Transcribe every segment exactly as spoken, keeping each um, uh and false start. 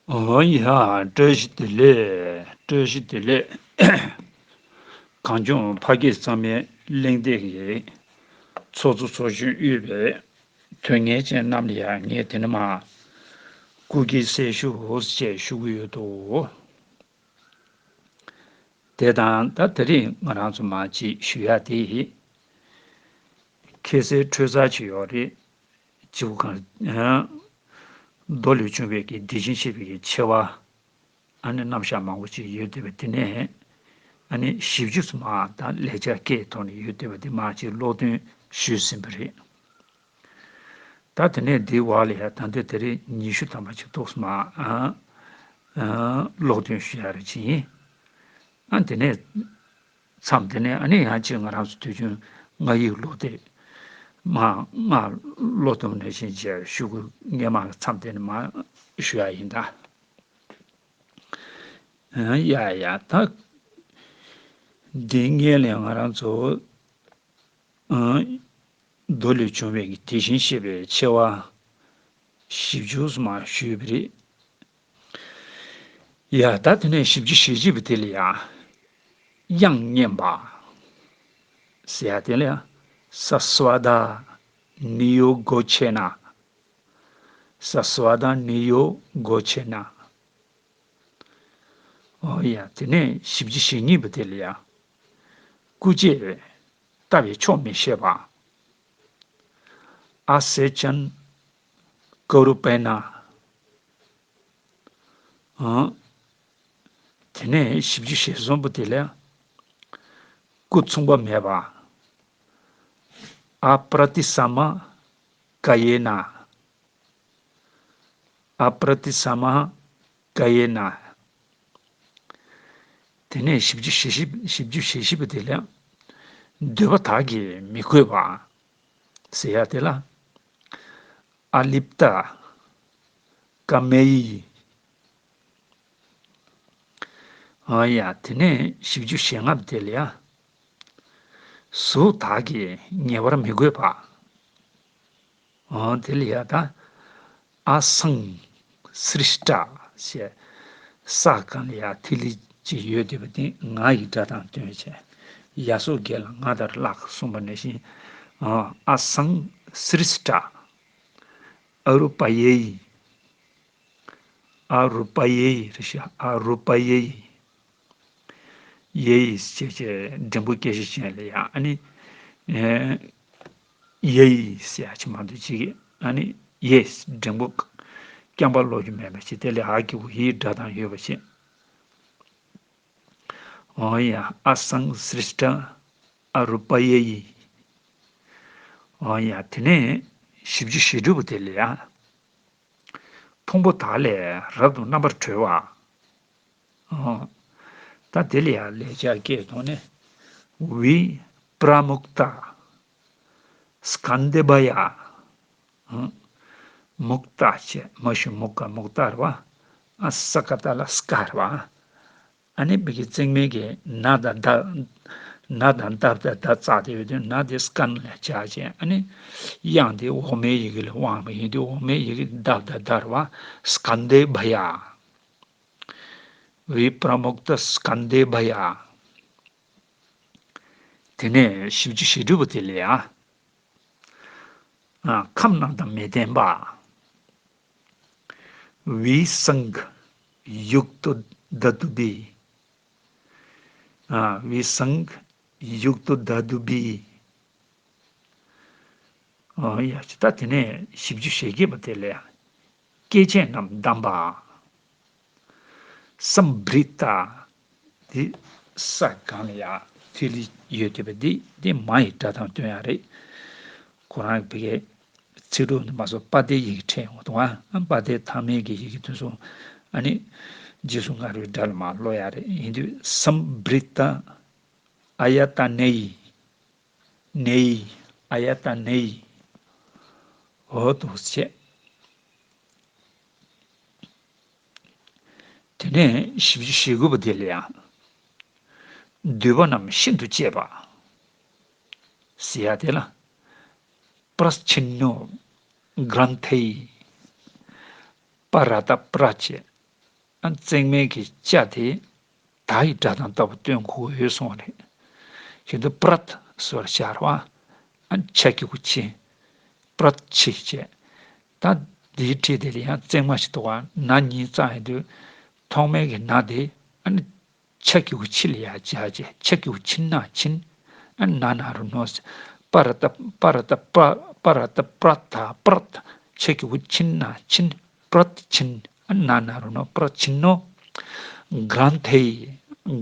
འོ་ཡ། བཀྲ་ཤིས་བདེ་ལེགས། བཀྲ་ཤིས་བདེ་ལེགས། གངས་ལྗོངས་ཕ་སྐད་གཙང་མའི་གླེང་སྟེགས་ཀྱི་ཚོགས་གཙོ་ཚོགས་གཞོན་དབུས་པའི་དོན་གཉེར་ཅན་རྣམས་ལ་ཡང་ངས་དེ་ནས་མར་སྐུ་སྒེར་གསལ་ཞུ་ཞེས་ཞུ་གི་ཡོད་དོ། དེ་དང་ད་དེ་རིང་ང་རང་ཚོ་མར་ཅིག་ཞུ་ཡ་དེ། ཁ་སང་འཕྲོས་ཚར་ཅིག་ཡོད་རེད། སྤྱི་བོ་གང་། མདོ་ལས་བྱུང་བའི་གི་དེ་བཞིན་གཤེགས་པའི་གི་ཆེ་བ། ཨ་ནི་རྣམ་གཞག་མང་པོ་ཅིག་ཡོད་བསྡད་པ་དེ་ནས། ཨ་ནི་བཞི་བཅུ་ཙམ་མར་ད་ལེགས་སྦྱར་སྐད་ཐོག་ནས་ཡོད་བསྡད་པ་དེ་མར་ཅིག་ཀློག་འདོན་ཞུས་ཟིན་པ་རེད། ད་དེ་ནས་འདིའི་བར་ལ་ཡ་ད་ལྟ་དེ་རིང་ཉི་ཤུ་ཐམ་པ་ཅིག་ཏོག་ཙམ་མར་ཨ་ཨ་ཀློག་འདོན་ཞུ་ཡ་རེ་བྱེད་ཡིན། ཨ་དེ་ནས་མཚམས་དེ་ནས་ཨ་ནི་ཡང་ཅིག་ང་རང་ཚོ་དུས་རྒྱུན་སྔགས་ཡིག་ཀློག་དེ་མར་སྔགས་ཀློག་འདོན་ནང་བཞིན་བྱས་ཞུ་དགོས། སྔས་མ་མཚམས་དེ་ནས་མར་ཞུ་ཡ་ཡིན་ད། ཡ་ཡ་ད། འདི་སྔོན་ལ་ང་རང་ཚོ་མདོ་ལས་བྱུང་བའི་གི་དེ་བཞིན་གཤེགས་པའི་ཆེ་བ་བཞི་བཅུ་ཙམ་མར་ཞུས་པ་རེད། ཡ་ད་དེ་ནས་བཞི་བཅུ་ཞེ་གཅིག་པ་དེ་ལ་ཡ། དབྱངས་སྙན་པ་ཟེར་ཡ་དེ་ལ་ཡ། ས་སྭ་ད་ནི་ཡོ་གོ་ཆེ་ན། ས་སྭ་ད་ནི་ཡོ་གོ་ཆེ་ན། ཨོ་ཡ། དེ་ནས་བཞི་བཅུ་ཞེ་གཉིས་པ་དེ་ལ་ཡ། སྐུ་བྱད་བལྟ་བས་ཆོག་མི་ཤེས་པ། ཨ་སེ་ཅན་ཀ་རུ་པེ་ན། ཨང་། དེ་ནས་བཞི་བཅུ་ཞེ་གསུམ་པ་དེ་ལ་ཡ། སྐུ་མཚུངས་པ་མེད་པ། ཨ་པྲ་ཏི་ས་མ་ཀ་ཡེ་ན། ཨ་པྲ་ཏི་ས་མ་ཀ་ཡེ་ན། དེ་ནས་བཞི་བཅུ་ཞེ་བཞི། བཞི་བཅུ་ཞེ་བཞི་པ་དེ་ལ་ཡ། འདོད་པ་དག་གིས་མི་གོས་པ་ཟེར་ཡ་དེ་ལ། ཨ་ལིཔ་ཏ་ཀ་མེ་ཡི། ཨ་ཡ། དེ་ནས་བཞི་བཅུ་ཞེ་ལྔ་པ་དེ་ལ་ཡ། གཟུགས་དག་གིས་ཉེ་བར་མི་གོས་པ། ཨོ་དེ་ལ་ཡ་ད། ཨ་སང་སྲིཥྚ་ཞེས། ས་གང་ལ་ཡ་ཐིག་ལེ་གཅིག་ཡོད་བསྡད་པ་དེ་ང་ཡི་སྒྲ་དང་བསྟུན་བྱས། ཡ་སོགས་དགེ་ལ་ང་ལྟར་བཀླག་གསུངས་པ་ནང་བཞིན། ཨ་སང་སྲིཥྚ། ཨ་རུ་པ་ཡེ་ཡི། ཨ་རུ་པ་ཡེ་ཡི་རེད་ཤག་ཨ་རུ་པ་ཡེ་ཡི། ཡེ་ཡི་ཞེས་བྱས་འགྲེང་བུ་སྐད་ཤེད་ཅན་ལ་ཡ། ཨ་ནི། ཨེ། ཡེ་ཡི་ཟེར་ཡ་ཅིག་མ་གཏོགས་ཅིག་ཨ་ནི་ཡེ་འགྲེང་བུ་རྐྱང་པ་ཀློག་རྒྱུ་མེད་པ་ཅིག་དེ་ལ་ཨ་གི་གུ་ཡི་སྒྲ་གདངས་ཡོད་པ་ཅིག་ཨོ་ཡ། ཨ་སང་སྲིཥྚ་ཨ་རུ་པ་ཡེ་ཡི། ཨོ་ཡ། དེ་ནས་བཞི་བཅུ་ཞེ་དྲུག་པ་དེ་ལ་ཡ། ཕུང་པོ་དག་ལས་རབ་ཏུ་རྣམ་པར་གྲོལ་བ། ཨོ། ད་དེ་ལ་ཡང་ལེགས་སྦྱར་སྐད་ཐོག་ནས། བི་པྲ་མུག་ཏ་སྐན་དེ་བྷ་ཡ། ཨོ། མུག་ཏ་བྱས། མ་ཞུ་མུག་ག་མུག་ཏ་རེད་བ། ཨ་ས་ཀ་ཏ་ལ་སྐ་རེད་བ། ཨ་ནི་བི་གི་བརྩེགས་མའི་གི་ན་དང་ད། ན་དང་ད་བཏགས་ད་བཏགས་དེ་ཡོད་དུས་ན་དེ་སྐན་ལ་སྦྱར་བྱས། ཨ་ནི་དབྱངས་དེ་འོག་མའི་ཡི་གེ་ལ་དབང་བ་ཡིན་དུས་འོག་མའི་ཡི་གེ་ད་བཏགས་ད་རེད་བ། སྐན་དེ་བྷ་ཡ། བི་པྲ་མུག་ཏ་སྐན་དེ་བྷ་ཡ། དེ་ནས་བཞི་བཅུ་ཞེ་དྲུག་པ་དེ་ལ་ཡ། ཨ། ཁམས་རྣམས་དང་མི་ལྡན་པ། བི་སང་ཡུག་ཏོ་དྷཱ་ཏུ་བི། ཨ། བི་སང་ཡུག་ཏོ་དྷཱ་ཏུ་བི། ཨོ་ཡ། ད་དེ་ནས་བཞི་བཅུ་ཞེ་བརྒྱད་པ་དེ་ལ་ཡ། སྐྱེ་མཆེད་རྣམས་བསྡམས་པ། སཾ་བྲྀ་ཏ། དེ་ས་གང་ལ་ཡ་ཐིག་ལེ་ཡོད་བསྡད་པ་འདི་འདི་མ་ཡི་སྒྲ་དང་བསྟུན་ཡ་རེད། ཁོ་རང་གི་བི་གའི་ཚིག་གྲོགས་འདི་མ་སོགས་པ་སྡེའི་ཡི་གེ་ཕྲད་ཡོང་གི་འདུག་ཨ་པ་སྡེ་ཐ་མའི་གི་ཡི་གེ་དེ་ཚོ་ཨ་ནི་རྗེས་སུ་མངའ་རིས་སྒྲ་ལ་མར་ཀློག་ཡ་རེད། ཡིན་དུས་སཾ་བྲྀ་ཏ། ཨ་ཡ་ཏ་ནེ་ཡི། ནེ་ཡི། ཨ་ཡ་ཏ་ནེ་ཡི། འོ་འདུག་སེ་བྱས། དེ་ནས་བཞི་བཅུ་ཞེ་དགུ་པ་དེ་ལ་ཡང་། འདུས་པ་རྣམས་ཤིན་ཏུ་གཅེས་པ། ཟེར་ཡ་དེ་ལ། པྲ་ཆིན་ནོ་གྲན་ཐེ་ཡི། པ་ར་ཏ་པྲ་བྱས། ཨ་བརྩེགས་མའི་གི་ཅ་དེ་ད་ཡི་སྒྲ་གདངས་ལྟ་བུ་སྟོན་དགོས་ཡོད་གསུངས་པ་རེད། ཞེ་དུ་པྲད་ཟེར་བ་ཤར་བ། ཨ་ཆ་གི་གུ་ཆི། པྲད་ཆི་བྱས། ད་འདིའི་འཁྲིས་དེ་ལ་ཡང་བརྩེགས་མ་ཞིག་འདུག་བ། ན་གཉིས་ཙམ་ཡིན་དུས། ཐོག་མའི་གི་ན་དེ་ཨ་ནི་ཆ་གི་གུ་ཆི་ལ་ཡ་བྱ་བྱས། ཆ་གི་གུ་ཆི་ན་ཆིན། ཨ་ན་ན་རུ་ནོ། པ་ར་ཏ་པ་ར་ཏ་པ་པ་ར་ཏ་པྲ་ཏ་པྲད། ཆ་གི་གུ་ཆི་ན་ཆིན། པྲད་ཆིན། ཨ་ན་ན་རུ་ནོ། པྲད་ཆིན་ནོ། གྷྲན་ཐེ།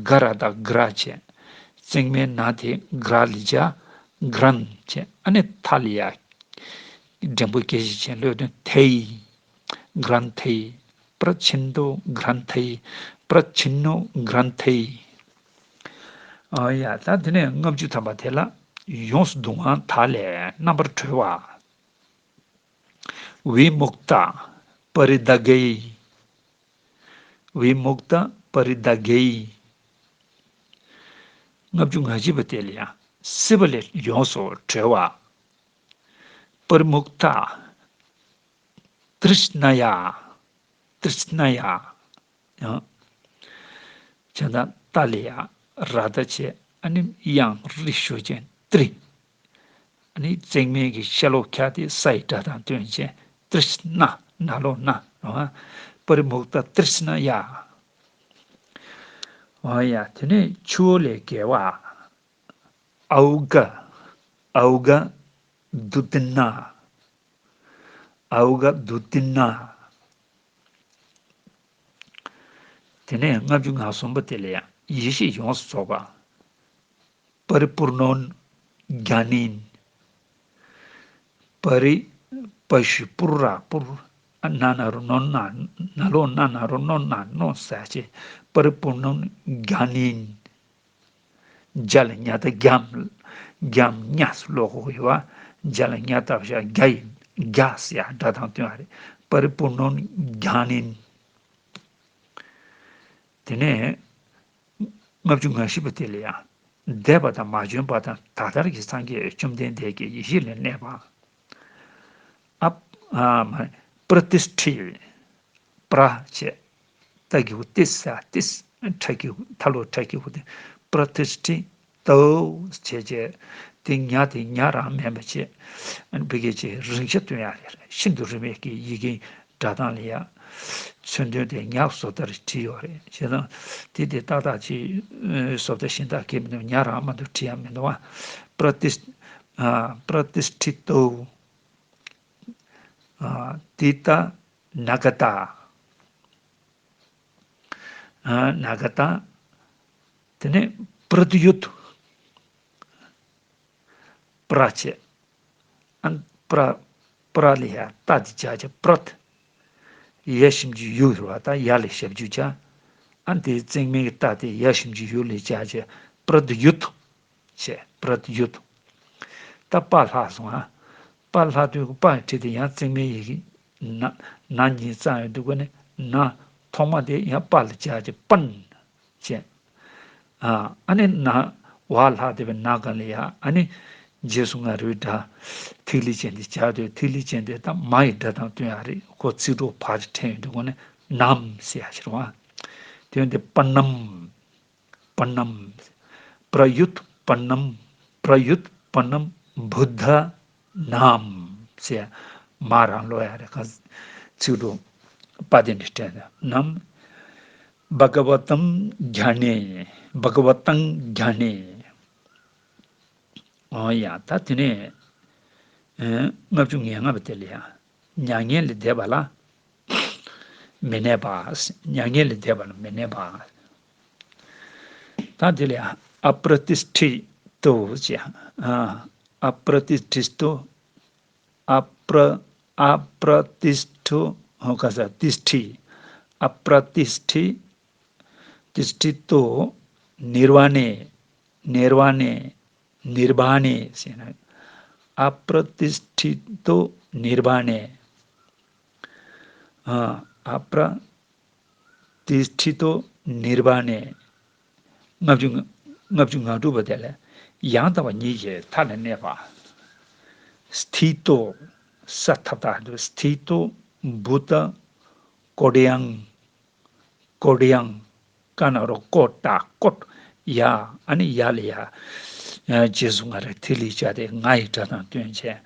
ག་ར་ཏ་གྷྲ་བྱས། བརྩེགས་མའི་ན་དེ་གྷྲ་ལ་བྱ། གྷྲན་བྱས། ཨ་ནི་ཐ་ལ་ཡ་འགྲེང་བུ་སྐད་ཅིག་བྱས། ལོས་དོན་ཐེ། གྷྲན་ཐེ། པྲད་ཆིན་ཏོ་གྷྲན་ཐེ། པྲད་ཆིན་ནོ་གྷྲན་ཐེ། ཨ་ཡ། ད་དེ་ནས་ལྔ་བཅུ་ཐམ་པ་དེ་ལ་ཡོངས་སུ་གདུང་བ་དག་ལས་རྣམ་པར་གྲོལ་བ། བི་མུག་ཏ་པ་རི་དག་གེ། བི་མུག་ཏ་པ་རི་དག་གེ། ལྔ་བཅུ་ང་གཅིག་པ་དེ་ལ་ཡང་སྲིད་པ་ལས་ཡོངས་སུ་གྲོལ་བ། པ་རི་མུག་ཏ་ཏྲིཤྞ་ཡ། ཏྲིཤྞ་ཡ། ཡང་། བྱས་ཙང་ཏ་ལ་ཡ་ར་ཏ་བྱས། ཨ་ནི་ཡང་རི་ཞོ་ཅན་ཏྲི། ཨ་ནི་བརྩེགས་མའི་གི་ཤ་ལོག་ཁྱ་དེ་ས་ཡི་སྒྲ་དང་བསྟུན་བྱས། ཏྲིཤྞ། ན་ལོག་ན་རེད་བ། པ་རི་མུག་ཏ་ཏྲིཤྞ་ཡ། འོ་ཡ། དེ་ནས་ཆུ་བོ་ལས་བརྒལ་བ། ཨའུ་ག་ཨའུ་ག་དུ་ཏི་ན། ཨའུ་ག་དུ་ཏི་ན། དེ་ནས་ལྔ་བཅུ་ང་གསུམ་པ་དེ་ལ་ཡང་ཡེ་ཤེས་ཡོངས་སུ་རྫོགས་པ། པ་རི་པུར་ནོ་གྱ་ནིན། པ་རི། པ་ཞུ་པུར་ར་པུར། ཨ་ན་ན་རུ་ནོ་ན། ན་ལོག་ན་ན་རུ་ནོ་ན་ནོ་ཟེར་བྱས། པ་རི་པུར་ནོ་གྱ་ནིན། ཇ་ལ་ཉ་བཏགས་རྒྱམ། རྒྱམ་ཉ་ཟེར་ཀློག་དགོས་ཡོད་བ། ཇ་ལ་ཉ་བཏགས་བཞག་རྒྱ་ཡིན། རྒྱ་ཟེར་ཡ་སྒྲ་གདངས་སྟོན་ཡ་རེད། པ་རི་པུར་ནོ་གྱ་ནིན། དེ་ནས་ལྔ་བཅུ་ང་བཞི་པ་དེ་ལ་ཡང་། འདས་པ་དང་མ་བྱོན་པ་དང་ད་ལྟར་གྱི་སངས་རྒྱས་བཅོམ་ལྡན་འདས་ཀྱི་ཡེ་ཤེས་ལ་གནས་པ། ཨ། ཨ། མ། པྲ་ཏིཥྛི། པྲ་བྱས། ཏ་གི་གུ་ཏི་ས་ཏིས། ཁྲ་གི་གུ་ཐ་ལོ་ཁྲ་གི་གུ་ཏི། པྲ་ཏིཥྛི་ཏོ་བྱས་བྱས། དེ་ཉ་དེ་ཉ་རང་མིན་པ་བྱས། ཨ་ནི་བི་གེ་བྱས་རིང་ཆ་སྟོན་ཡ་རེད། ཤིན་ཏུ་རིང་བའི་གི་ཡི་གེ་སྒྲ་གདངས་ལ་ཡ། མཚོན་དོན་དེ་ཉ་བཟོ་ལྟར་བྲིས་ཡོད་རེད། བྱས་ཙང་དེ་དེ་ཏག་ཏག་ཅིག་བཟོ་ལྟ་གཞན་དག་གི་མི་འདུག་ཉ་རང་མ་གཏོགས་བྲིས་ཡ་མི་འདུག་བ། པྲ་ཏི། ཨ། པྲ་ཏིཥྛི་ཏོ། ཨ། ཏི་ཏ་ན་ག་ཏ། ཨ། ན་ག་ཏ། དེ་ནས་པྲ་ཏི་ཡུད། པྲ་བྱས། ཨ། པྲ། པྲ་ལ་ཡ་ཏ་དེ་སྦྱར་བྱས་པྲད། ཡ་ཞབས་ཀྱུ་ཡུ་རེད་བ། ད་ཡ་ལ་ཞབས་ཀྱུ་སྦྱར། ཨ་དེ་བརྩེགས་མའི་ཏ་དེ་ཡ་ཞབས་ཀྱུ་ཡུ་ལ་སྦྱར་བྱས་པྲད་ཡུད་བྱས། པྲད་ཡུད། ད་པ་ལྷག་སོང་ཨ། པ་ལྷག་དུས་པ་ཡི་ཁྲི་དེ་ཡང་བརྩེགས་མའི་ཡི་གེ་ན། ན་གཉིས་ཙམ་ཡོད་དུས་ཀ་ནས་ན། ཐོག་མ་དེ་ཡང་པ་ལ་སྦྱར་བྱས་པན། བྱས། ཨ། ཨ་ནི་ན། བ་ལྷག་དེ་བའི་ན་ག་ལ་ཡ། ཨ་ནི་རྗེས་སུ་ང་རོའི་སྒྲ། ཐིག་ལེ་ཅན་དེ་སྦྱར་དུས་ཐིག་ལེ་ཅན་དེ་ད་མ་ཡི་སྒྲ་དང་བསྟུན་ཡ་རེད། ཁོ་ཚིག་གྲོགས་བ་ཅིག་ཕྲད་ཡོང་དུས་ཁོ་ནི་ནམ་ཟེར་ཡ་ཞིག་རེད་བ། དེ་ཡོང་དུས་པ་ནམ། པ་ནམ། པྲ་ཡུད་པ་ནམ། པྲ་ཡུད་པ་ནམ་བུདྡྷ་ནམ་ཟེར། མ་རང་ཀློག་ཡ་རེད། ཁ་ཚིག་གྲོགས་པ་དེ་འདྲ་ཕྲད་ནམ། བྷ་ག་བ་ཏམ་གྱ་ནེ། བྷ་ག་བ་ཏང་གྱ་ནེ། འོ་ཡ། ད་དེ་ནས། ཨ། ལྔ་བཅུ་ང་ལྔ་པ་དེ་ལ་ཡ། མྱ་ངན་ལས་འདས་པ་ལ་མི་གནས་པ། མྱ་ངན་ལས་འདས་པ་ལ་མི་གནས་པ། ད་དེ་ལ་ཡ། ཨ་པྲ་ཏི་ཥྛི་ཏོ་ཅེས། ཨ། ཨ་པྲ་ཏི་ཥྛི་ཏོ། ཨ་པྲ། ཨ་པྲ་ཏི་ཥྛི། ཧོ་ག་ས་ཏི་ཥྛི། ཨ་པྲ་ཏི་ཥྛི། ཏི་ཥྛི་ཏོ། ནིར་ཝཱ་ཎེ། ནིར་ཝཱ་ཎེ། ནིར་བཱ་ཎེ་ཟེར་ན། ཨ་པྲ་ཏི་ཥྛི་ཏོ་ནིར་བཱ་ཎེ། ཨ། ཨ་པྲ་ཏི་ཥྛི་ཏོ་ནིར་བཱ་ཎེ། ལྔ་བཅུ། ལྔ་བཅུ་ང་དྲུག་པ་དེ་ལ། ཡང་དག་པ་ཉིད་ཀྱི་མཐའ་ལ་གནས་པ། སི་ཐི་ཏོ། ས་ཐ་བཏགས་སི་ཐི་ཏོ། བྷུ་ཏ་ཀོ་ཊ་ཡང་། ཀོ་ཌི་ཡང་། ཀ་ན་རོ་ཀོ་ཏ་ཀོད། ཡ། ཨ་ནི་ཡ་ལ་ཡ། ཨ། རྗེས་སུ་ང་རེ་ཐི་ལི་བྱ་སྟེ་ང་ཡི་སྒྲ་དང་བསྟུན་བྱས།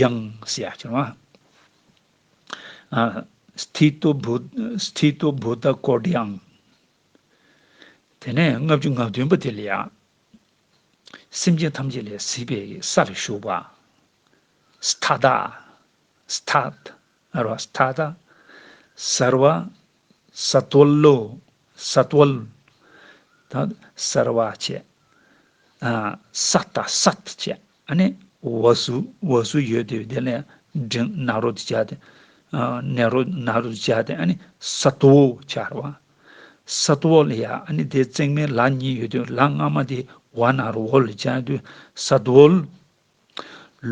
ཡང་ཟེར་ཡ་བྱུང་བ། ཨ། སི་ཏོ་བུ། སི་ཏོ་བུདྡྷ་ཀོ་ཌི་ཡང་། དེ་ནས་ལྔ་བཅུ་ང་བདུན་པ་དེ་ལ་ཡ། སེམས་ཅན་ཐམས་ཅད་ལས་གཟིགས་པའི་ས་ལ་བཞུགས་པ། སི་ཏ་ད། སི་ཏ་ད། ཨ་རོ་སི་ཏ་ད། སརྦ། སཏྭཱ་ལོ། སཏྭཱ་ལོ། ད་སརྦ་བྱས། ཨ། སཏྭ། སཏྭ་བྱས། ཨ་ནི་ཝ་སུ། ཝ་སུ་ཡོད་དེ་དེ་ལས་འབྲིང་ན་རོ་དེ་བྱས་ཏེ། ཨ། ན་རོ། ན་རོ་དེ་བྱས་ཏེ། ཨ་ནི་སཏྭ་བོ་བྱས་ར་བ། སཏྭ་བོ་ལ་ཡ། ཨ་ནི་དེ་བརྩེགས་མའི་ལ་གཉིས་ཡོད་དེ་ལ་སྔ་མ་དེ་ཝ་ན་རོ་ཝོ་ལ་བྱས་དུས་སཏྭ་བོ།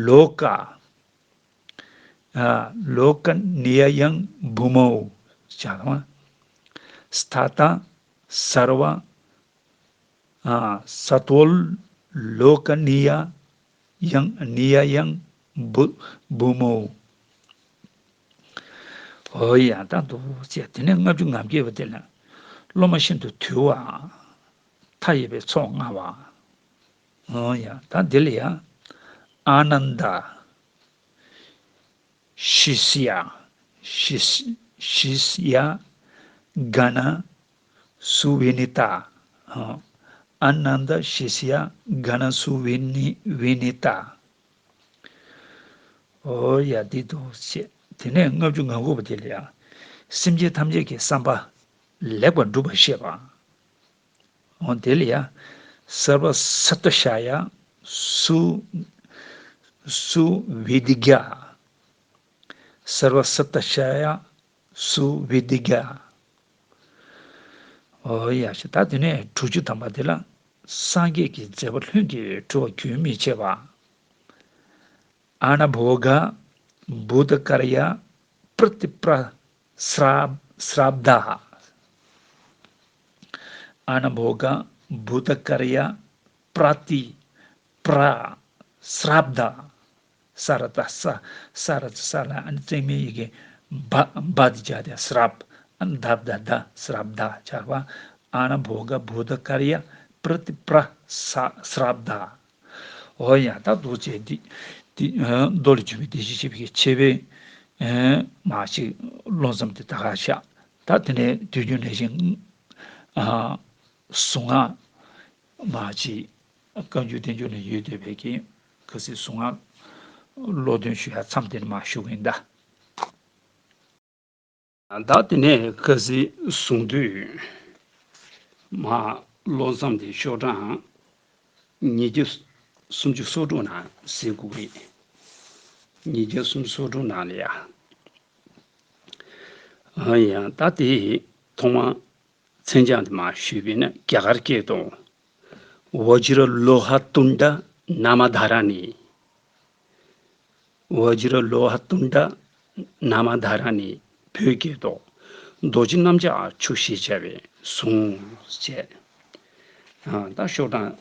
ལོ་ཀ། ཨ། ལོ་ཀ་ནི་ཡ་ཡང་བུ་མོ་བྱས་ར་བ། སི་ཏ་ད། སརྦ། ཨ། སཏྭཱ་ལོ་ཀ་ནི་ཡ་ཡང་། ནི་ཡ་ཡང་བུ། བུ་མོ། འོ་ཡ། ད་འདུག་བྱས། དེ་ནས་ལྔ་བཅུ་ང་བརྒྱད་པ་དེ་ལ། སློབ་མ་ཤིན་ཏུ་དུལ་བ། མཐའ་ཡས་པའི་ཚོགས་མངའ་བ། འོ་ཡ། ད་འདི་ལ་ཡ། ཨཱ་ནནྡ། ཤཱི་སྱ། ཤཱི། ཤཱི་སྱ། ག་ན། སུ་བི་ནི་ཏ། ཨ། ཨཱ་ནནྡ་ཤཱི་སྱ་ག་ན་སུ་བི་ནི། བི་ནི་ཏ། འོ་ཡ། འདི་འདུག་བྱས། དེ་ནས་ལྔ་བཅུ་ང་དགུ་པ་དེ་ལ་ཡ། སེམས་ཅན་ཐམས་ཅད་ཀྱི་བསམ་པ་ལེགས་པར་འགྲུབ་པར་བཤད་པ། འོ་དེ་ལ་ཡ། སརྦ་སཏུ་ཤ་ཡ་སུ། སུ་བི་དི་ག། སརྦ་སཏུ་ཤ་ཡ་སུ་བི་དི་ག། འོ་ཡ་ཤི། ད་དེ་ནས་དྲུག་ཅུ་ཐམ་པ་དེ་ལ། སངས་རྒྱས་ཀྱི་མཛད་པ་ལྷུན་གྱིས་གྲུབ་པ་རྒྱུན་མི་འཆད་པ། ཨ་ན་བྷོ་ག་བུ་ཏ་ཀར་ཡ་པྲ་ཏི་པྲ་སྲབ། སྲབ་དྷ། ཨ་ན་བྷོ་ག་བུ་ཏ་ཀར་ཡ་པྲ་ཏི་པྲ་སྲབ་དྷ། ས་ར་ཏ་ས། ས་ར་ཏ་ས་ལ་ཨ་ནི་བརྩེགས་མའི་ཡི་གེ་བ། བ་དེ་བྱས་ཏེ་སྲབ། ཨ་ནི་དྷ་བ་དྷ་དྷ། སྲབ་དྷ་བྱས་པ། ཨ་ན་བྷོ་ག་བུ་ཏ་ཀར་ཡ་པྲ་ཏི་པྲ་ས། སྲབ་དྷ། འོ་ཡ། ད་འདུག་བྱས། འདི། འདི། མདོ་ལས་བྱུང་བའི་བདེ་གཤེགས་ཞེས་པའི་འཆད་པའི། མ་ཞིག་བློ་ཙམ་དེ་ད་ག་བཞག་ད་དེ་ནས་དུས་རྒྱུན་ནང་བཞིན། ཨ། གཟུངས་སྔགས། མ་ཅིག་བཀའ་འགྱུར་བསྟན་འགྱུར་ནས་ཡོད་བསྡད་པའི་གི་གལ་སྲིད་གཟུངས་སྔགས་ཀློག་འདོན་ཞུ་ཡ་མཚམས་དེ་ནས་མ་ཞུ་གི་ཡིན་ད། ད་དེ་ནས་གལ་སྲིད་གཟུངས་བསྡུས་མ་ཀློག་མཚམས་དེ་ཤོག་གྲངས་ཉིས་བརྒྱ་སུམ་ཅུ་སོ་དྲུག་ནང་གཟིགས་དགོས་ཀྱི་རེད། ཉིས་བརྒྱ་སུམ་ཅུ་སོ་དྲུག་ནང་ལ་ཡ། ཡང་ད་དེ་ཐོག་མ། མཚན་བྱང་དེ་མར་ཞུས་པས་ན་རྒྱ་གར་སྐད་དུ། བཛྲ་ལོ་ཧ་ཏུན་ཌ་ན་མ་དྷ་ར་ཎི། བཛྲ་ལོ་ཧ་ཏུན་ཌ་ན་མ་དྷ་ར་ཎི། བོད་སྐད་དུ། རྡོ་རྗེ་གནམ་ལྕགས་ཆུ་ཞེས་བྱ་བའི་གཟུངས་བཅས། ད་ཤོག་གྲངས་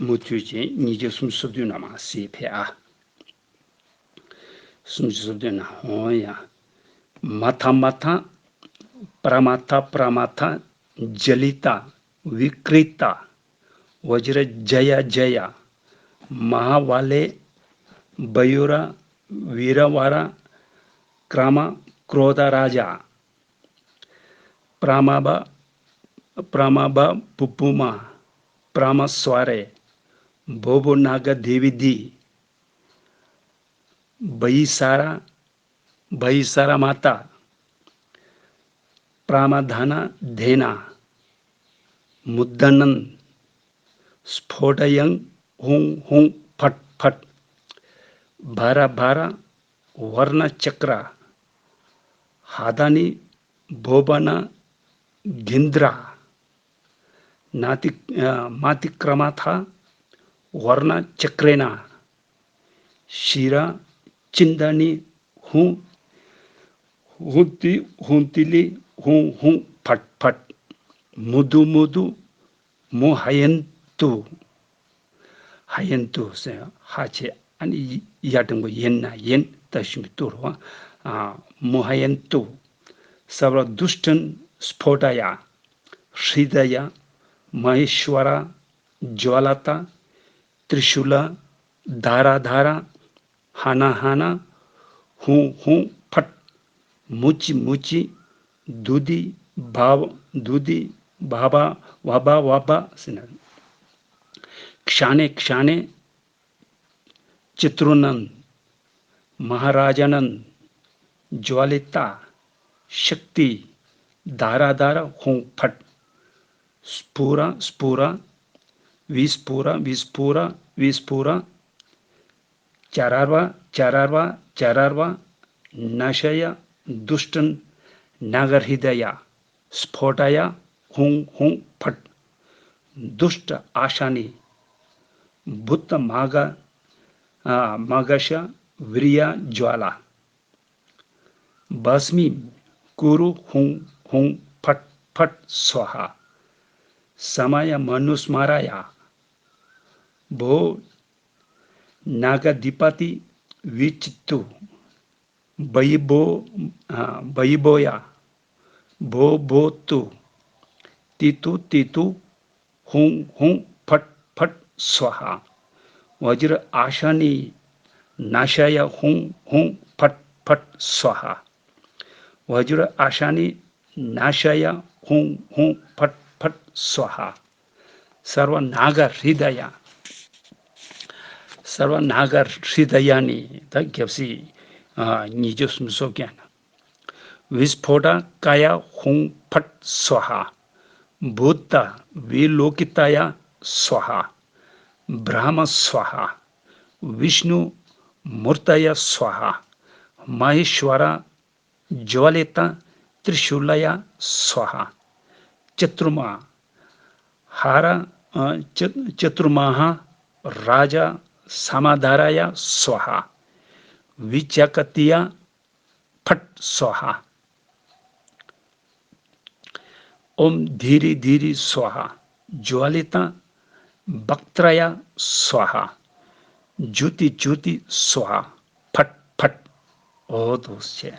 མུ་མཐུད་ཅིག་ཉིས་བརྒྱ་སུམ་ཅུ་སོ་བདུན་ནང་མར་གཟིགས་ཕེབས་ཨ། སུམ་ཅུ་སོ་བདུན་ན། འོ་ཡ། མ་ཐ་མ་ཐ། པྲ་མ་ཐ་པྲ་མ་ཐ། ཇ་ལི་ཏ། བི་ཀྲི་ཏ། བཛྲ་ཇ་ཡ་ཇ་ཡ། མ་ཧ་ཝ་ལེ། བ་ཡུ་ར། བི་ར་ཝ་ར། ཀྲ་མ་ཀྲོ་དྷ་ར་ཇ། པྲ་མ་བ། པྲ་མ་བ་པུ་པུ་མ། པྲ་མ་སྭ་རེ། བྷོ་བྷོ་ན་ག་དེ་བི་དྷི། བ་ཡི་ས་ར། བ་ཡི་ས་ར་མ་ཏཱ། པྲ་མ་དྷ་ན་དྷེ་ན། མུ་དྷ་ནན། སྤྷོ་ཊ་ཡང་ཧཱུྃ་ཧཱུྃ་ཕཊ་ཕཊ། བྷ་ར་བྷ་ར་ཝར་ཎ་ཅ་ཀྲ། ཧ་ད་ནི་བྷོ་བ་ན་གིནྡྲ། ན་ཏི། མ་ཏི་ཀྲ་མ་ཐ་ཝར་ཎ་ཅ་ཀྲེ་ན། ཤི་ར་ཅིན་ད་ནི་ཧཱུྃ། ཧཱུྃ་ཏི་ཧཱུྃ་ཏི་ལི་ཧཱུྃ་ཧཱུྃ་ཕཊ་ཕཊ། མུ་དུ་མུ་དུ་མོ་ཧ་ཡན་ཏུ། ཧ་ཡན་ཏུ་ཟེར་ཧ་ཆེ་ཨ་ནི་ཡ་འགྲེང་བུ་ཡན་ན་ཡན་ད་ཞུ་མི་ཏུ་རུ་བ། མོ་ཧ་ཡན་ཏུ། སརྦ་དུཥྚན་ स्फोटय हृदय महेश्वर ज्वलत त्रिशूल धारा धारा हन हन हूं हूं फट् मुचि मुचि दुदि भाव दुदि भाभा वभा वभा ཟེར་ན། क्षणे क्षणे चतुर्णन महाराजनन ज्वलिता शक्ति धारा धारा हूं फट् स्फुर स्फुर विस्फुर विस्फुर विस्फुर चरर्व चरर्व चरर्व नशय दुष्टन नागहृदय स्फोटय हुं हुं फट् दुष्ट आशानि भूत माग मागश वीर्य ज्वाला भस्मी कुरु हुं हुं फट् फट् स्वाहा। समय मनुस्मरय भो नागाधिपति विचित्तु भयिभो भयिभोया भो भो तु तितु तितु हुं हुं फट् फट् स्वाहा। वज्र आशानि नाशाय हुं हुं फट् फट् स्वाहा। वज्र आशानि नाशाय हुं हुं फट् फट् स्वाहा। सर्व नाग हृदय सर्व नाग हृदयानि ད་རྒྱབ་སྲིད་ཉིས་བརྒྱ་སུམ་ཅུ་སོ་བརྒྱད་ན། विस्फोट काय हुं फट् स्वाहा। भूत विलोकिताय स्वाहा। ब्रह्म स्वाहा। विष्णु मूर्तय स्वाहा। महेश्वर ज्वलित त्रिशूलय स्वाहा। चतुर्मा हर चतुर्माह राज समाधाराय स्वाहा। विचकतिया फट् स्वाहा। ओम धीरि धीरि स्वाहा। ज्वलित वक्त्रय स्वाहा। ज्योति ज्योति स्वाहा। फट् फट् འོ་དོ་ཟེར།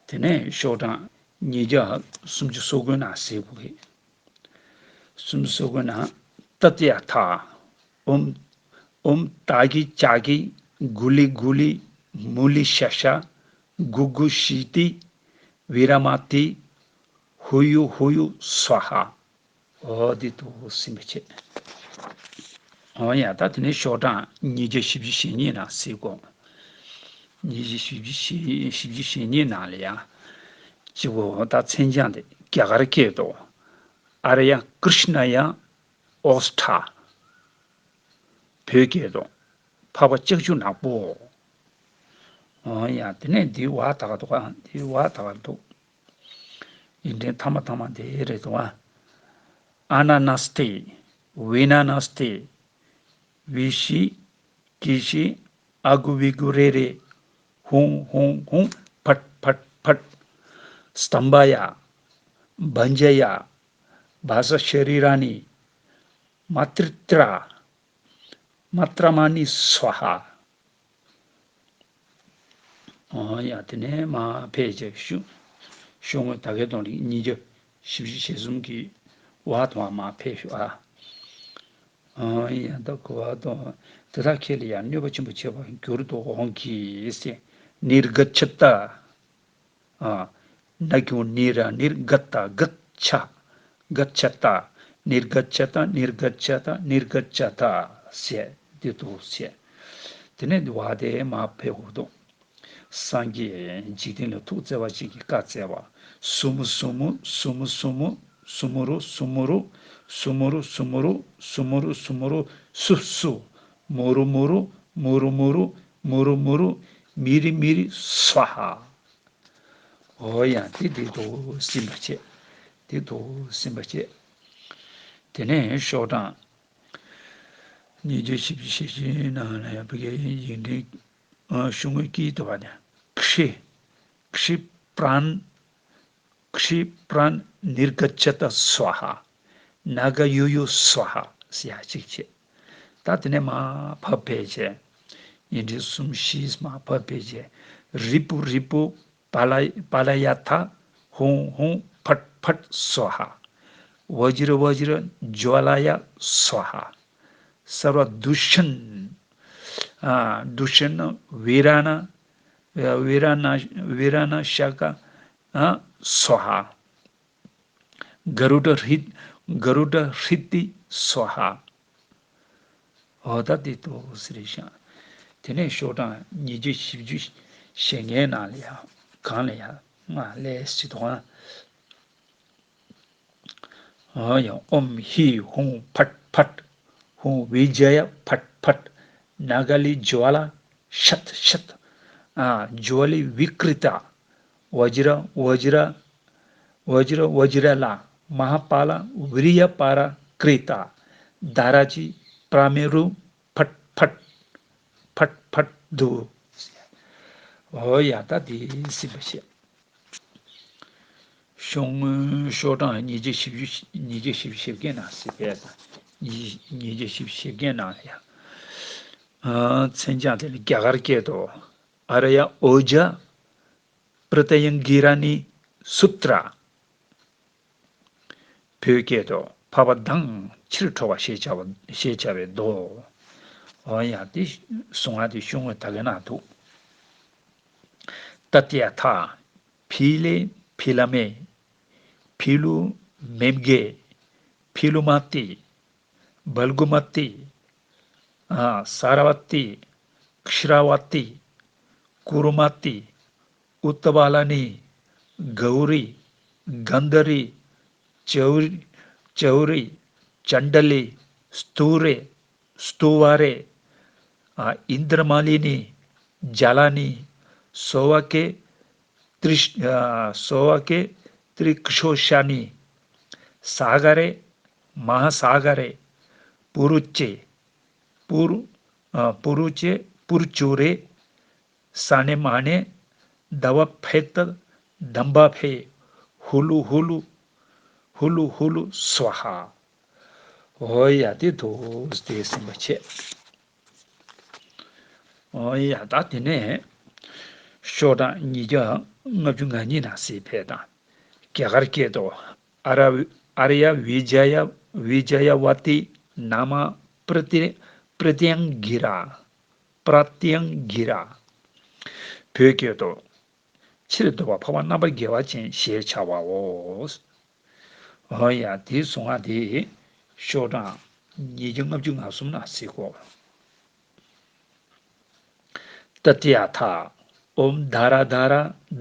དེ་ནས་ཤོག་གྲངས་ཉིས་བརྒྱ་སུམ་ཅུ་སོ་དགུ་ན་ཟེར་དགོས་ཀྱི། སུམ་ཅུ་སོ་དགུ་ན། तत् यथा ओम ओम तागि चागि गुलि गुलि मुलि शश गुगुशीति विरमाति हुयु हुयु स्वाहा। འོ་འདི་འདུག་ཟིན་པ་བྱེད། འོ་ཡ་ད་དེ་ནས་ཤོག་གྲངས་ཉིས་བརྒྱ་བཞི་བཅུ་ཞེ་གཉིས་ནང་གཟིགས་དགོས། ཉིས་བརྒྱ་བཞི་བཅུ་ཞེ་བཞི་བཅུ་ཞེ་གཉིས་ནང་ལ་ཡ། གཅིག་གོ་ད་མཚན་བྱང་དེ་རྒྱ་གར་སྐད་དུ། ཨཱརྱ་ཀྲིཤྣ་ཡ་ཨོ་སྟྲ། བོད་སྐད་དུ། འཕགས་པ་ལྕགས་ཀྱུ་ནག་པོ། འོ་ཡ་དེ་ནས་འདི་བ་ད་ག་འདུག་ག་འདི་བ་ད་ག་འདུག་ཡིག་འབྲུ་ཐ་མ་ཐ་མ་དེ་རེད་དོ། अनानास्ति विनानास्ति विषि किषि अगु विगु रे रे हुं हुं हुं फट् फट् फट्। स्तम्भाय भञ्जय भासशरीराणि मातृत्रा मात्रमानि स्वाहा। ཨོ་ཡ་དེ་ནས་མར་ཕེབས་བྱས་ཤོག་ཤོག་ངོས་ད་གའི་དོན་རིག་ཉིས་བརྒྱ་བཞི་བཅུ་ཞེ་གསུམ་གྱི་བ་དང་བ་མར་ཕེབས་ཤོག་ཨ། ཨོ་ཡ་ད་གོ་བ་དང་དེ་དག་ཁྱེད་ལ་ཡང་གནོད་པ་ཆེན་པོ་བྱེད་པར་འགྱུར་དུ་འོང་གི་ཟེར། ནིརྒ་ཆད། ཨ། ན་གི་གུ་ནི་ར་ནིར་ག་ཏ་ག་ཆ། ག་ཆ་ཏ། ནིར་ག་ཆ་ཏ་ནིར་ག་ཆ་ཏ་ནིར་ག་ཆ་ཏ་ཟེར་འདི་འདུག་ཟེར། དེ་ནས་འདི་བ་དེ་མར་ཕེབས་དགོས་འདུག་སངས་རྒྱས་འཇིག་རྟེན་ལ་ཐུགས་བརྩེ་བ་ཅན་གྱིས་བཀའ་སྩལ་པ། སུ་མུ་སུ་མུ་སུ་མུ་སུ་མུ། སུ་མུ་རུ་སུ་མུ་རུ། སུ་མུ་རུ་སུ་མུ་རུ། སུ་སུ། མུ་རུ་མུ་རུ། མུ་རུ་མུ་རུ། མུ་རུ་མུ་རུ། མི་རི་མི་རི་སྭཱ་ཧཱ། འོ་ཡ་དེ་དེ་དུ་ཟིན་པ་བྱེད། དེ་དུ་ཟིན་པ་བྱེད། དེ་ནས་ཤོག་གྲངས་ཉིས་བརྒྱ་བཞི་བཅུ་ཞེ་བཞི་ནང་ལ་ཡང་བི་གའི་ཡིག་འབྲུ་ཤོག་ངོས་དཀྱིལ་དུ་བ་ནས་ཁྲི། ཁྲི་པྲན། ཁྲི་པྲན་ནིར་ག་ཆ་ཏ་སྭཱ་ཧཱ། ན་ག་ཡུ་ཡུ་སྭཱ་ཧཱ་ཟེར་ཡ་གཅིག་བྱས། ད་དེ་ནས་མར་ཕབ་ཕེབས་བྱས། ཡིག་འབྲུ་གསུམ་བཞི་མར་ཕབ་ཕེབས་བྱས། རི་པུ་རི་པུ་པ་ལ་པ་ལ་ཡ་ཐ། ཧུང་ཧུང་ཕཊ་ ཕཊ་སྭཱ་ཧཱ། བཛྲ་བཛྲ་ཇྭ་ལཱ་ཡ་སྭཱ་ཧཱ། སརྦ་དུཥ་ན། ཨ། དུཥ་ན་བི་ར་ཎ། བི་ར་ཎ་བི་ར་ཎ་ཤ་ཀ། ཨ། སྭཱ་ཧཱ། ག་རུ་ཌ་ཧྲི། ག་རུ་ཌ་ཧྲི་ཏི་སྭཱ་ཧཱ། འོ་ད་དེ་ཏོག་ཙམ་རེད་ཤག་དེ་ནས་ཤོག་གྲངས་ཉིས་བརྒྱ་བཞི་བཅུ་ཞེ་ལྔའི་ནང་ལ་ཡ། གང་ལ་ཡ། ང་ལས་སྲིད་དོ། ཨ་ཡ། ཨོཾ་ཧྲཱིཿཧཱུྃ་ཕཊ་ཕཊ། ཧཱུྃ་བི་ཛ་ཡ་ཕཊ་ཕཊ། ན་ག་ལི་ཇྭ་ལ་ཤཊ་ཤཊ། ཨ། ཇྭ་ལི་བི་ཀྲི་ཏ། བཛྲ་བཛྲ། བཛྲ་བཛྲ་ལ། མ་ཧཱ་པཱ་ལ་བི་རི་ཡ་པཱ་ར་ཀྲི་ཏ། དྷ་ར་ཅི་པྲ་མེ་རུ་ཕཊ་ཕཊ། ཕཊ་ཕཊ་དུ། འོ་ཡ། ད་དེ་ཟིན་པ་བྱས། ཤོག་ངོས་ཤོག་གྲངས་ཉིས་བརྒྱ་བཞི་བཅུ། ཉིས་བརྒྱ་བཞི་བཅུ་ཞེ་བརྒྱད་ནང་ཟིན་པས་དང་། ཉིས་ཉིས་བརྒྱ་བཞི་བཅུ་ཞེ་བརྒྱད་ནང་ལ་ཡ། ཨ། མཚན་བྱང་དེ་ལ་རྒྱ་གར་སྐད་དུ། ཨཱརྱ་ཨོ་ཛ་པྲ་ཏྱཾ་གི་ར་ཎི་སུ་ཏྲ། བོད་སྐད་དུ། འཕགས་པ་གདངས་ཕྱིར་འཕྲོ་བ་ཞེས་བྱ་བ་ཞེས་བྱ་བའི་མདོ། འོ་ཡ། དེ་གཟུངས་སྔགས་དེ་ཤོག་ངོས་ད་ག་ན་འདུག་ཏདྱ་ཐཱ། ཕི་ལེ་ཕི་ལ་མེ། ཕི་ལུ་མེམ་གེ། ཕི་ལུ་མ་ཏི། བལ་གུ་མ་ཏི། ཨ། སར་བ་ཏི། ཤྲ་བ་ཏི། ཀུ་རུ་མ་ཏི། ཨུ་ཏ་བ་ལ་ནི། གའུ་རི། གན་དྷ་རི། ཅའུ་རི། ཅའུ་རི། ཅན་ཌ་ལི། སྟུ་རེ། སྟུ་བ་རེ། ཨ། ཨིནྡྲ་མ་ལི་ནི། ཇ་ལ་ནི། སོ་བ་ཀེ། ཏྲི། ཨ། སོ་བ་ཀེ། ཏྲི་ཀ་ཤོ་ཤ་ནི། སཱ་ག་རེ། མ་ཧཱ་སཱ་ག་རེ། པུ་རུ་ཅེ། པུ་རུ། ཨ། པུ་རུ་ཅེ། པུར་ཅུ་རེ། ས་ནེ་མ་ནེ། དྷ་བ་ཕེ་ཏ། དམ་བ་ཕེ། ཧུ་ལུ་ཧུ་ལུ། ཧུ་ལུ་ཧུ་ལུ་སྭཱ་ཧཱ། འོ་ཡ། དེ་ཏོག་ཙམ་དེ་ཟིན་པ་བྱས། འོ་ཡ། ད་དེ་ནས་ཤོག་གྲངས་ཉིས་བརྒྱ་ལྔ་བཅུ་ང་གཉིས་ནང་གཟིགས་ཕེབས་དང་། རྒྱ་གར་སྐད་དུ། ཨཱརྱ། ཨཱརྱ་བི་ཛ་ཡ། བི་ཛ་ཡ་ཝ་ཏི་ནཱ་མ་པྲ་ཏི། པྲ་ཏྱཾ་གི་ར། པྲ་ཏྱཾ་གི་ར། བོད་སྐད་དུ། ཕྱིར་བཟློག་པ་འཕགས་པ་རྣམ་པར་རྒྱལ་བ་ཅན་ཞེས་བྱ་བའོ། འོ་ཡ། དེའི་གཟུངས་སྔགས་དེ་ཤོག་གྲངས་ཉིས་བརྒྱ་ལྔ་བཅུ་ང་གསུམ་ནང་གཟིགས་གོ། ཏདྱ་ཐཱ། ཨོཾ་དྷ་ར་དྷ་ར།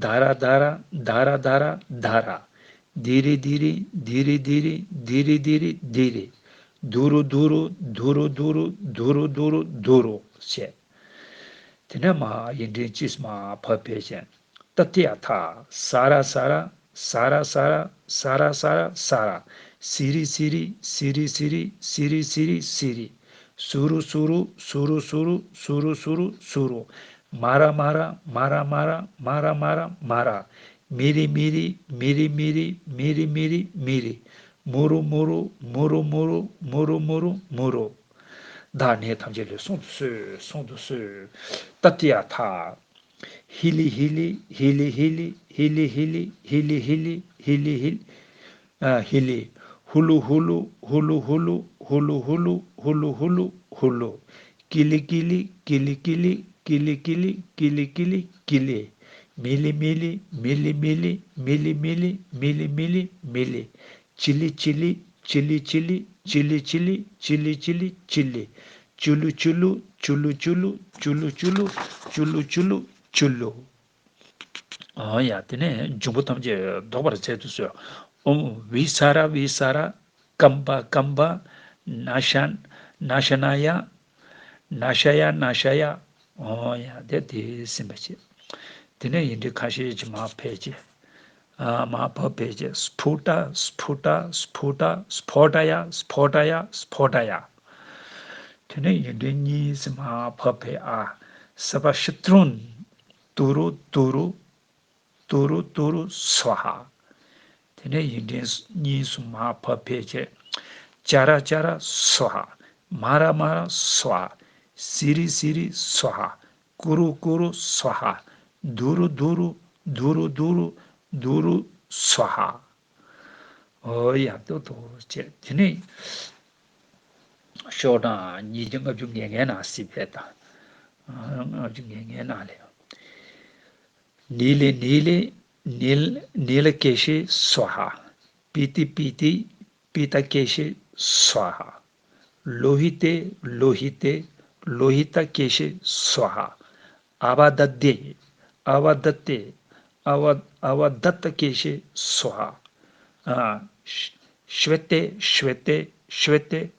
དྷ་ར་དྷ་ར། དྷ་ར་དྷ་ར་དྷ་ར། དྷི་རི་དྷི་རི། དྷི་རི་དྷི་རི། དྷི་རི་དྷི་རི། དྷི་རི། དྷུ་རུ་དྷུ་རུ། དྷུ་རུ་དྷུ་རུ། དྷུ་རུ་དྷུ་རུ། དྷུ་རུ་ཞེས། དེ་ནས་མར་ཡིག་ཕྲེང་གཅིག་མར་ཕབ་ཕེབས་ཤིང་། ཏདྱ་ཐཱ། ས་ར་ས་ར། ས་ར་ས་ར། ས་ར་ས་ར་ས་ར། སི་རི་སི་རི། སི་རི་སི་རི། སི་རི་སི་རི་སི་རི། སུ་རུ་སུ་རུ། སུ་རུ་སུ་རུ། སུ་རུ་སུ་རུ་སུ་རུ། མ་ར་མ་ར། མ་ར་མ་ར། མ་ར་མ་ར་མ་ར། མི་རི་མི་རི། མི་རི་མི་རི། མི་རི་མི་རི། མི་རི། མུ་རུ་མུ་རུ། མུ་རུ་མུ་རུ། མུ་རུ་མུ་རུ། མུ་རུ། བདག་ནད་ཐམས་ཅད་ལས་སྲུང་དུ་གསོལ། སྲུང་དུ་གསོལ། ཏདྱ་ཐཱ། ཧི་ལི་ཧི་ལི། ཧི་ལི་ཧི་ལི། ཧི་ལི་ཧི་ལི། ཨ། ཧི་ལི། ཧུ་ལུ་ཧུ་ལུ། ཧུ་ལུ་ཧུ་ལུ། ཧུ་ལུ་ཧུ་ལུ། ཧུ་ལུ་ཧུ་ལུ། ཀི་ལི་ཀི་ལི། ཀི་ལི་ཀི་ལི། ཀི་ལི་ཀི་ལི། ཀི་ལི་ཀི་ལི། མི་ལི་མི་ལི། མི་ལི་མི་ལི། མི་ལི་མི་ལི། མི་ལི་མི་ལི། མི་ལི། ཅི་ལི་ཅི་ལི། ཅི་ལི་ཅི་ལི། ཅི་ལི་ཅི་ལི། ཅི་ལི་ཅི་ལི། ཅི་ལི། ཅུ་ལུ་ཅུ་ལུ། ཅུ་ལུ་ཅུ་ལུ། ཅུ་ལུ་ཅུ་ལུ། ཅུ་ལུ་ཅུ་ལུ། ཅུ་ལུ། ཨོ་ཡ། དེ་ནས་འབྱུང་པོ་ཐམས་ཅད་བཟློག་པར་མཛད་དུ་གསོལ། ཨོཾ་བི་ས་ར་བི་ས་ར། ཀམ་པ་ཀམ་པ། ན་ཤ་ན་ཤ་ན་ཡ། ན་ཤ་ཡ་ན་ཤ་ཡ། ཨོ་ཡ། དེ་དེ་ཟིན་པ་བྱེད། དེ་ནས་ཡིག་ཕྲེང་ཁ་ཤས་ཀྱིས་མར་ཕབ་བྱས། ཨ། མར་ཕབ་ཕབ་བྱས། སྤུ་ཊ་སྤུ་ཊ་སྤུ་ཊ། སྤོ་ཊ་ཡ་སྤོ་ཊ་ཡ་སྤོ་ཊ་ཡ། དེ་ནས་ཡིག་ཕྲེང་གཉིས་སུ་མར་ཕབ་ཕབ། ཨ། སརྦ་ཤ་ཏྲུན། ཏུ་རུ་ཏུ་རུ། ཏུ་རུ་ཏུ་རུ་སྭཱ་ཧཱ། དེ་ནས་ཡིག་ཕྲེང་གཉིས་སུ་མར་ཕབ་ཕབ་བྱས། ཅ་ར་ཅ་ར་སྭཱ་ཧཱ། མ་ར་མ་ར་སྭཱ་ཧཱ། སི་རི་སི་རི་སྭཱ་ཧཱ། ཀུ་རུ་ཀུ་རུ་སྭཱ་ཧཱ། དྷུ་རུ་དྷུ་རུ། དྷུ་རུ་དྷུ་རུ། དྷུ་རུ་སྭཱ་ཧཱ། ཨོ་ཡ་ཏོ་ཏོ་བྱས། དེ་ནས་ཤོག་གྲངས་ཉིས་བརྒྱ་ལྔ་བཅུ་ང་ལྔའི་ནང་གཟིགས་པས་དང་། ལྔ་བཅུ་ང་ལྔའི་ནང་ལས། नीले नीले नील नीलकेशे स्वाहा। पीते पीते पीतकेशे स्वाहा। लोहिते लोहिते लोहितकेशे स्वाहा। अवदत्ते अवदत्ते अव अवदत्तकेशे स्वाहा। आ, श्- श्वेते श्वेते श्वेते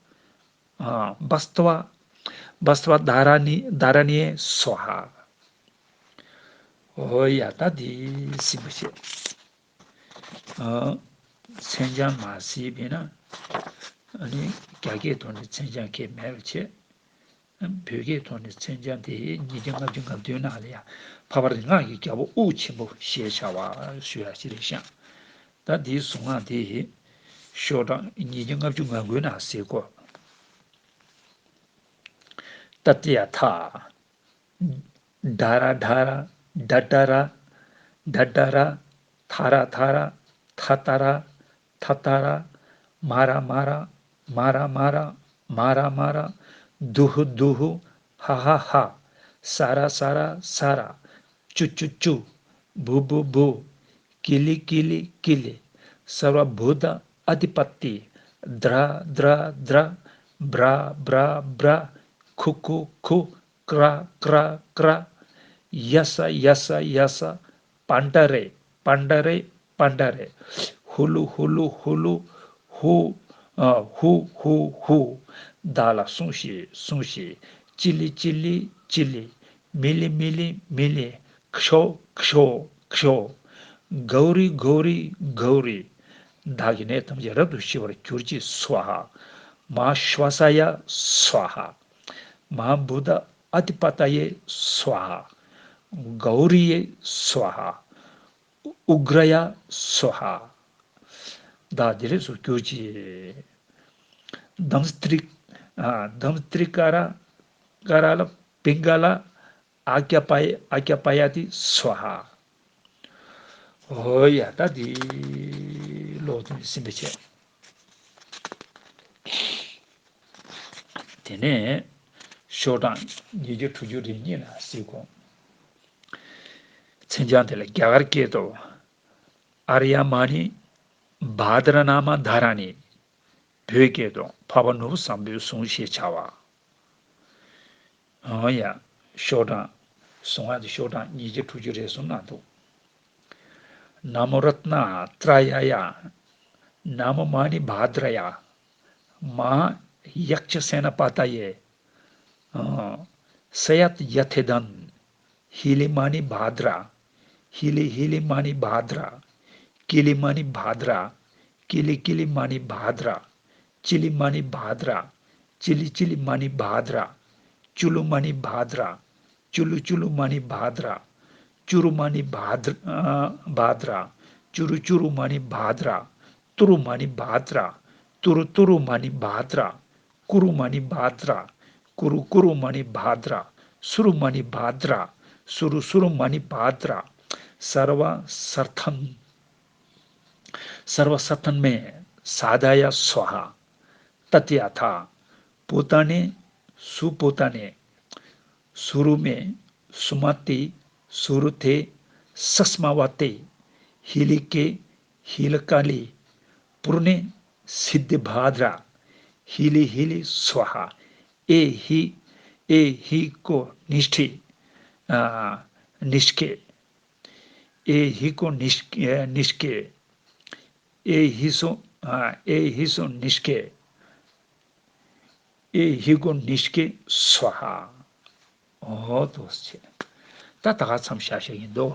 आ, बस्त्वा बस्त्वा धारणी धारणीये स्वाहा। ཨོ་ཡ་ད་འདི་ཟིན་པ་བྱས། ཨ། མཚན་བྱང་མ་གཟིགས་པས་ན། ཨ་ནི་རྒྱ་སྐད་ཐོག་ནས་མཚན་བྱང་ཁྱེད་མེད་པ་བྱས། བོད་སྐད་ཐོག་ནས་མཚན་བྱང་དེ་ཉིས་བརྒྱ་ལྔ་བཅུ་ང་བདུན་ནང་ལ་ཡང་འཕགས་པ་རིག་སྔགས་ཀྱི་རྒྱལ་པོ་དབུགས་ཆེན་པོ་ཞེས་བྱ་བ་ཞུ་ཡ་ཅིག་རེད་ཤག་ད་འདིའི་གཟུངས་སྔགས་དེ་ཤོག་གྲངས་ཉིས་བརྒྱ་ལྔ་བཅུ་ང་དགུའི་ནང་གཟིགས་དགོས། ཏདྱ་ཐཱ། ཌཱ་ར་ཌཱ་ར། ཌ་ཌ་ར། ཌ་ཌ་ར། ཐ་ར་ཐ་ར། ཐ་ཏ་ར། ཐ་ཏ་ར། མ་ར་མ་ར། མ་ར་མ་ར། མ་ར་མ་ར། དུ་ཧུ་དུ་ཧུ། ཧ་ཧ་ཧ། ས་ར་ས་ར། ས་ར། ཅུ་ཅུ་ཅུ། བུ་བུ་བུ། ཀི་ལི་ཀི་ལི་ཀི་ལི། སརྦ་བུ་ཏ་ཨ་དྷི་པ་ཏི། དྲ་དྲ་དྲ། བྲ་བྲ་བྲ། ཁུ་ཁུ་ཁུ། ཀྲ་ཀྲ་ཀྲ། ཡ་ས་ཡ་ས་ཡ་ས། པན་ཏ་རེ་པན་ཏ་རེ་པན་ཏ་རེ། ཧུ་ལུ་ཧུ་ལུ་ཧུ་ལུ། ཧུ། ཨ། ཧུ་ཧུ་ཧུ། བདག་ལ་སྲུངས་ཤིག་སྲུངས་ཤིག་ཅི་ལི་ཅི་ལི་ཅི་ལི། མི་ལི་མི་ལི་མི་ལི། ཁྱོ་ཁྱོ་ཁྱོ། གའུ་རི་གའུ་རི་གའུ་རི། བདག་གི་ནད་ཐམས་ཅད་རབ་ཏུ་ཞི་བར་གྱུར་ཅིག་སྭཱ་ཧཱ། མ་ཤྭ་ས་ཡ་སྭཱ་ཧཱ། མ་བུདྡྷ་ཨ་དྷི་པ་ཏ་ཡེ་སྭཱ་ཧཱ། གའུ་རི་ཡེ་སྭཱ་ཧཱ། ཨུ་གྲ་ཡ་སྭཱ་ཧཱ། བདག་བདེ་ལེགས་སུ་གྱུར་ཅིག་དཾ་ཏྲི། ཨ། དཾ་ཏྲི་ཀ་ར། ཀ་ར་ལ། པིང་ག་ལ། ཨ་ཀྱ་པ་ཡ། ཨ་ཀྱ་པ་ཡ་ཏི་སྭཱ་ཧཱ། ཨོ་ཡ་ད་འདི་ཀློག་དུས་ཟིན་པ་བྱས། དེ་ནས་ཤོག་གྲངས་ཉིས་བརྒྱ་དྲུག་ཅུ་རེ་གཉིས་ལ་གཟིགས་དགོས། མཚན་བྱང་དེ་ལ་རྒྱ་གར་སྐད་དུ། ཨཱརྱ་མ་ཎི་བྷ་དྲ་ན་མ་དྷ་ར་ཎི། བོད་སྐད་དུ་འཕགས་པ་ནོར་བུ་བཟང་པོའི་གཟུངས་ཞེས་བྱ་བ། ཨང་ཡ། ཤོག་གྲངས། གཟུངས་སྔགས་ཀྱི་ཤོག་གྲངས་ཉིས་བརྒྱ་དྲུག་ཅུ་རེ་གསུམ་ནང་དུ། ན་མོ་རཏྣ་ཏྲ་ཡ་ཡ། ན་མོ་མ་ཎི་བྷ་དྲ་ཡ། མ་ཧཱ་ཡཀྵ་སེ་ན་པ་ཏ་ཡེ། ཨ། ས་ཡ་ཏ་ཡ་ཐེ་དན། ཧི་ལི་མ་ཎི་བྷ་དྲ། ཧི་ལི་ཧི་ལི་མ་ཎི་བྷ་དྲ། ཀི་ལི་མ་ཎི་བྷ་དྲ། ཀི་ལི་ཀི་ལི་མ་ཎི་བྷ་དྲ། ཅི་ལི་མ་ཎི་བྷ་དྲ། ཅི་ལི་ཅི་ལི་མ་ཎི་བྷ་དྲ། ཅུ་ལུ་མ་ཎི་བྷ་དྲ། ཅུ་ལུ་ཅུ་ལུ་མ་ཎི་བྷ་དྲ། ཅུ་རུ་མ་ཎི་བྷ་དྲ། ཨ། བྷ་དྲ། ཅུ་རུ་ཅུ་རུ་མ་ཎི་བྷ་དྲ། ཏུ་རུ་མ་ཎི་བྷ་དྲ། ཏུ་རུ་ཏུ་རུ་མ་ཎི་བྷ་དྲ། ཀུ་རུ་མ་ཎི་བྷ་དྲ། ཀུ་རུ་ཀུ་རུ་མ་ཎི་བྷ་དྲ། སུ་རུ་མ་ཎི་བྷ་དྲ། སུ་རུ་སུ་རུ་མ་ཎི་བྷ་དྲ། སརྦ་སརཐན། སརྦ་སརཐན་མེ་སཱ་དྷ་ཡ་སྭཱ་ཧཱ། ཏདྱ་ཐཱ། པུ་ཏ་ནེ་སུ་པུ་ཏ་ནེ། སུ་རུ་མེ་སུ་མ་ཏེ། སུ་རུ་ཐེ་སཱསྨ་ཝ་ཏེ། ཧི་ལི་ཀེ་ཧི་ལི་ཀ་ལི། པུར་ནེ་སིདྡྷི་བྷ་དྲ། ཧི་ལི་ཧི་ལི་སྭཱ་ཧཱ། ཨེ་ཧི། ཨེ་ཧི་ཀོ་ནིཥྛེ། ཨ། ནིཥྛེ། ཨེ་ཧི་ཀོ་ནིཥྛེ། ཨེ་ཧི་སོ། ཨ། ཨེ་ཧི་སོ་ནིཥྛེ། ཨེ་ཧི་ཀོ་ནིཥྛེ་སྭཱ་ཧཱ། ཨོ་ཏོ་ཟེར། ད་ད་ག་མཚམས་བཞག་བཞག་ཡིན་དོ།